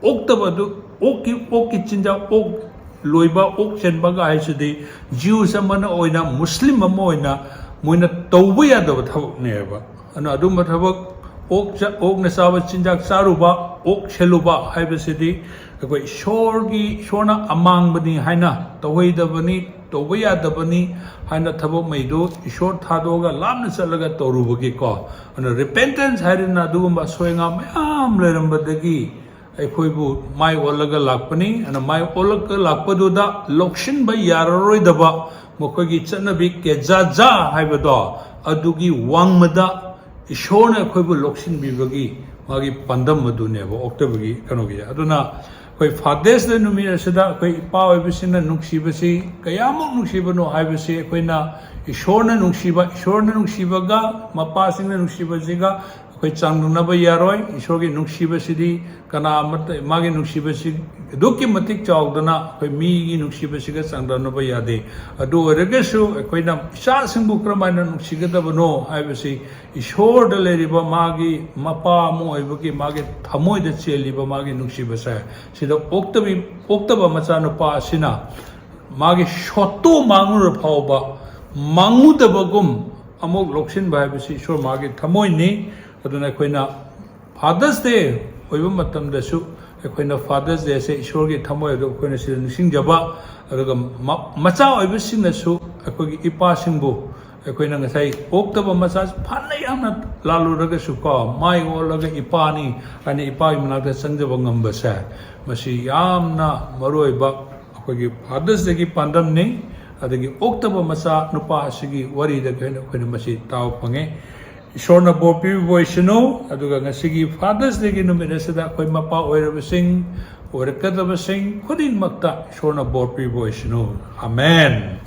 ꯑꯣꯛꯇꯕ ꯑꯗꯨ, ꯑꯣꯛꯀꯤ, ꯑꯣꯛꯀꯤ ꯆꯤꯟꯖꯥꯛ, ꯑꯣꯛ ꯂꯣꯏꯕ, ꯑꯣꯛ ꯆꯦꯟꯕꯒ ꯍꯥꯏꯁꯤꯗꯤ Jews ꯑꯃꯅ ꯑꯣꯏꯅ, Muslim ꯑꯃ ꯑꯣꯏꯅ ꯃꯣꯏꯅ ꯇꯧꯕ ꯌꯥꯗꯕ ꯊꯕꯛꯅꯦꯕ꯫ ꯑꯗꯨꯅ ꯑꯗꯨꯝꯕ ꯊꯕꯛ, ꯑꯣꯛ ꯆꯥ-, ꯑꯣꯛꯅ ꯆꯥꯕ ꯆꯤꯟꯖꯥꯛ ꯆꯥꯔꯨꯕ, ꯑꯣꯛ ꯁꯦꯜꯂꯨꯕ ꯍꯥꯏꯕꯁꯤꯗꯤ ꯑꯩꯈꯣꯏ ꯏꯁꯣꯔꯒꯤ, ꯏꯁꯣꯔꯅ ꯑꯃꯥꯡꯕꯅꯤ ꯍꯥꯏꯅ, ꯇꯧꯍꯩꯗꯕꯅꯤ, ꯇꯧꯕ ꯌꯥꯗꯕꯅꯤ ꯍꯥꯏꯅ ꯊꯕꯛꯉꯩꯗꯨ ꯏꯁꯣꯔ ꯊꯥꯗꯣꯛꯑꯒ ꯂꯥꯞꯅ ꯆꯠꯂꯒ ꯇꯧꯔꯨꯕꯒꯤꯀꯣ꯫ ꯑꯗꯨꯅ repentance ꯍꯥꯏꯔꯤꯅ ꯑꯗꯨꯒꯨꯝꯕ ꯑꯁꯣꯏ ꯑꯉꯥꯝ ꯃꯌꯥꯝ ꯂꯩꯔꯝꯕꯗꯒꯤ ꯑꯩꯈꯣꯏꯕꯨ ꯃꯥꯏ ꯑꯣꯜꯂꯒ ꯂꯥꯛꯄꯅꯤ꯫ ꯑꯗꯨꯅ ꯃꯥꯏ ꯑꯣꯜꯂꯒ ꯂꯥꯛꯄꯗꯨꯗ ꯂꯧꯁꯤꯟꯕ ꯌꯥꯔꯔꯣꯏꯗꯕ ꯃꯈꯣꯏꯒꯤ ꯆꯠꯅꯕꯤ ꯀꯦꯖꯥꯖꯥ ꯍꯥꯏꯕꯗꯣ, ꯑꯗꯨꯒꯤ ꯋꯥꯡꯃꯗ ꯏꯁꯣꯔꯅ ꯑꯩꯈꯣꯏꯕꯨ ꯂꯧꯁꯤꯟꯕꯤꯕꯒꯤ ꯃꯥꯒꯤ ꯄꯥꯟꯗꯝ ꯑꯗꯨꯅꯦꯕ ꯑꯣꯛꯇꯕꯒꯤ ꯀꯩꯅꯣꯒꯤ꯫ ꯑꯗꯨꯅ ꯑꯩꯈꯣꯏ Father's Day ꯅꯨꯃꯤꯠ ꯑꯁꯤꯗ ꯑꯩꯈꯣꯏ ꯏꯄꯥ ꯑꯣꯏꯕꯁꯤꯡꯅ ꯅꯨꯡꯁꯤꯕꯁꯤ ꯀꯌꯥꯃꯨꯛ ꯅꯨꯡꯁꯤꯕꯅꯣ ꯍꯥꯏꯕꯁꯤ ꯑꯩꯈꯣꯏꯅ ꯏꯁꯣꯔꯅ ꯅꯨꯡꯁꯤꯕ, ꯏꯁꯣꯔꯅ ꯅꯨꯡꯁꯤꯕꯒ ꯃꯄꯥꯁꯤꯡꯅ ꯅꯨꯡꯁꯤꯕꯁꯤꯒ ꯑꯩꯈꯣꯏ ꯆꯥꯡꯗꯝꯅꯕ ꯌꯥꯔꯣꯏ꯫ ꯏꯁꯣꯔꯒꯤ ꯅꯨꯡꯁꯤꯕꯁꯤꯗꯤ ꯀꯅꯥ ꯑꯃꯠꯇ, ꯃꯥꯒꯤ ꯅꯨꯡꯁꯤꯕꯁꯤ ꯑꯗꯨꯛꯀꯤ ꯃꯇꯤꯛ ꯆꯥꯎꯗꯅ ꯑꯩꯈꯣꯏ ꯃꯤꯒꯤ ꯅꯨꯡꯁꯤꯕꯁꯤꯒ ꯆꯥꯡꯗꯝꯅꯕ ꯌꯥꯗꯦ꯫ ꯑꯗꯨ ꯑꯣꯏꯔꯒꯁꯨ ꯑꯩꯈꯣꯏꯅ ꯏꯆꯥꯁꯤꯡꯕꯨ ꯀꯔꯝꯍꯥꯏꯅ ꯅꯨꯡꯁꯤꯒꯗꯕꯅꯣ ꯍꯥꯏꯕꯁꯤ ꯏꯁꯣꯔꯗ ꯂꯩꯔꯤꯕ ꯃꯥꯒꯤ ꯃꯄꯥ ꯑꯃ ꯑꯣꯏꯕꯒꯤ ꯃꯥꯒꯤ ꯊꯃꯣꯏꯗ ꯆꯦꯜꯂꯤꯕ ꯃꯥꯒꯤ ꯅꯨꯡꯁꯤꯕꯁꯦ, ꯁꯤꯗ ꯑꯣꯛꯇꯕꯤ, ꯑꯣꯛꯇꯕ ꯃꯆꯥꯅꯨꯄꯥ ꯑꯁꯤꯅ ꯃꯥꯒꯤ ꯁꯣꯠꯇꯣ ꯃꯥꯡꯂꯨꯔ ꯐꯥꯎꯕ ꯃꯥꯡꯉꯨꯗꯕꯒꯨꯝ, ꯑꯃꯨꯛ ꯂꯧꯁꯤꯟꯕ ꯍꯥꯏꯕꯁꯤ ꯏꯁꯣꯔ ꯃꯥꯒꯤ ꯊꯃꯣꯏꯅꯤ꯫ ꯑꯗꯨꯅ ꯑꯩꯈꯣꯏꯅ Father's Day ꯑꯣꯏꯕ ꯃꯇꯝꯗꯁꯨ ꯑꯩꯈꯣꯏꯅ Father's Dayꯁꯦ ꯏꯁꯣꯔꯒꯤ ꯊꯃꯣꯏ ꯑꯗꯨ ꯑꯩꯈꯣꯏꯅ ꯁꯤꯗ ꯅꯤꯡꯁꯤꯡꯖꯕ, ꯑꯗꯨꯒ ꯃ- ꯃꯆꯥ ꯑꯣꯏꯕꯁꯤꯡꯅꯁꯨ ꯑꯩꯈꯣꯏꯒꯤ ꯏꯄꯥꯁꯤꯡꯕꯨ, ꯑꯩꯈꯣꯏꯅ ꯉꯁꯥꯏ ꯄꯣꯛꯇꯕ ꯃꯆꯥ ꯐꯅ ꯌꯥꯝꯅ ꯂꯥꯜꯂꯨꯔꯒꯁꯨꯀꯣ, ꯃꯥꯏ ꯑꯣꯜꯂꯒ ꯏꯄꯥꯅꯤ ꯍꯥꯏꯅ ꯏꯄꯥꯒꯤ ꯃꯅꯥꯛꯇ ꯆꯪꯖꯕ ꯉꯝꯕꯁꯦ, ꯃꯁꯤ ꯌꯥꯝꯅ ꯃꯔꯨꯑꯣꯏꯕ ꯑꯩꯈꯣꯏꯒꯤ Father's Dayꯒꯤ ꯄꯥꯟꯗꯝꯅꯤ꯫ ꯑꯗꯒꯤ ꯑꯣꯛꯇꯕ ꯃꯆꯥ ꯅꯨꯄꯥ ꯑꯁꯤꯒꯤ ꯋꯥꯔꯤꯗꯒꯤ ꯑꯩꯈꯣꯏꯅ ꯑꯩꯈꯣꯏꯅ ꯃꯁꯤ ꯇꯥꯕ ꯐꯪꯉꯦ꯫ ꯏꯁꯣꯔꯅ ꯕꯣꯔ ꯄꯤꯕꯤꯕ ꯑꯣꯏꯁꯅꯨ꯫ ꯑꯗꯨꯒ ꯉꯁꯤꯒꯤ Father's Dayꯒꯤ ꯅꯨꯃꯤꯠ ꯑꯁꯤꯗ ꯑꯩꯈꯣꯏ ꯃꯄꯥ ꯑꯣꯏꯔꯕꯁꯤꯡ, ꯑꯣꯏꯔꯛꯀꯗꯕꯁꯤꯡ ꯈꯨꯗꯤꯡꯃꯛꯇ ꯏꯁꯣꯔꯅ ꯕꯣꯔ ꯄꯤꯕ ꯑꯣꯏꯁꯅꯨ꯫ ꯑꯃꯦꯟ꯫